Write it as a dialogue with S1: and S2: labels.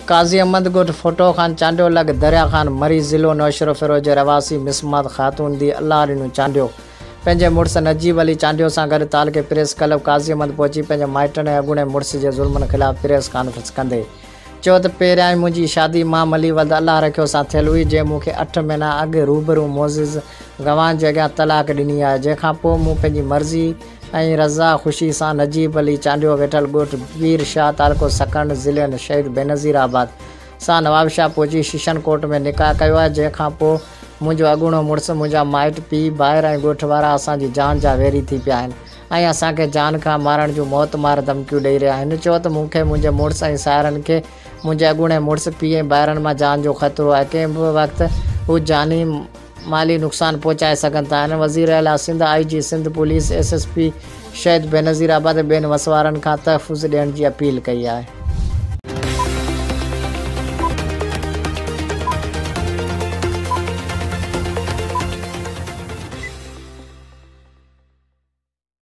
S1: قاضي احمد ڳوٺ ڦوٽو خان چانڊيو لڳ دريا خان مري ضلعو نوشهروفيروز جي رهواسي مسمات خاتون ڌيء الله ڏنو چانڊيو پنهنجي مڙس نجيب علي چانڊيو سان گڏ تعلقي پريس ڪلب قاضي احمد پهچي پنهنجي مائٽن ۽ اڳوڻي مڙس جي ظلمن خلاف پريس ڪانفرنس ڪندي چيو ته پهريائين منهنجي شادي مام علي ولد الله رکيو سان ٿيل هئي جنهن مون کي اٺ مهينا اڳ روبرو معزز گواهن جي اڳيان طلاق ڏني آهي جنهن کان پوء مون پنهنجي مرضي ۽ رضا خوشي سان نجيب علي چانڊيو ويٺل ڳوٺ پير شاهه تعلقو سڪرنڊ ضلعي شهيد بينظير آباد سان نوابشاهه پهچي شيشن ڪورٽ ۾ نڪاح ڪيو آهي جنهن کان پوء منهنجو اڳوڻو مڙس منهنجا مائٽ پيء ڀائر ۽ ڳوٺ وارا اسان جي جان جا ويري ٿي پيا آهن ۽ اسان کي جان کان مارڻ جون موت مار ڌمڪيون ڏئي رهيا آهن هن چيو ته مون کي منهنجي مڙس ۽ ساهرن کي منهنجي اڳوڻي مڙس پيء ۽ ڀائرن مان جان جو خطرو آهي ڪنهن به وقت هو جاني مالي نقصان پهچائي سگهن ٿا. هن وزيراعليٰ Sindh, I G Sindh police, S S P Shaheed Benazirabad ۽ ٻين وس وارن کان تحفظ ڏيڻ جي اپيل ڪئي آهي.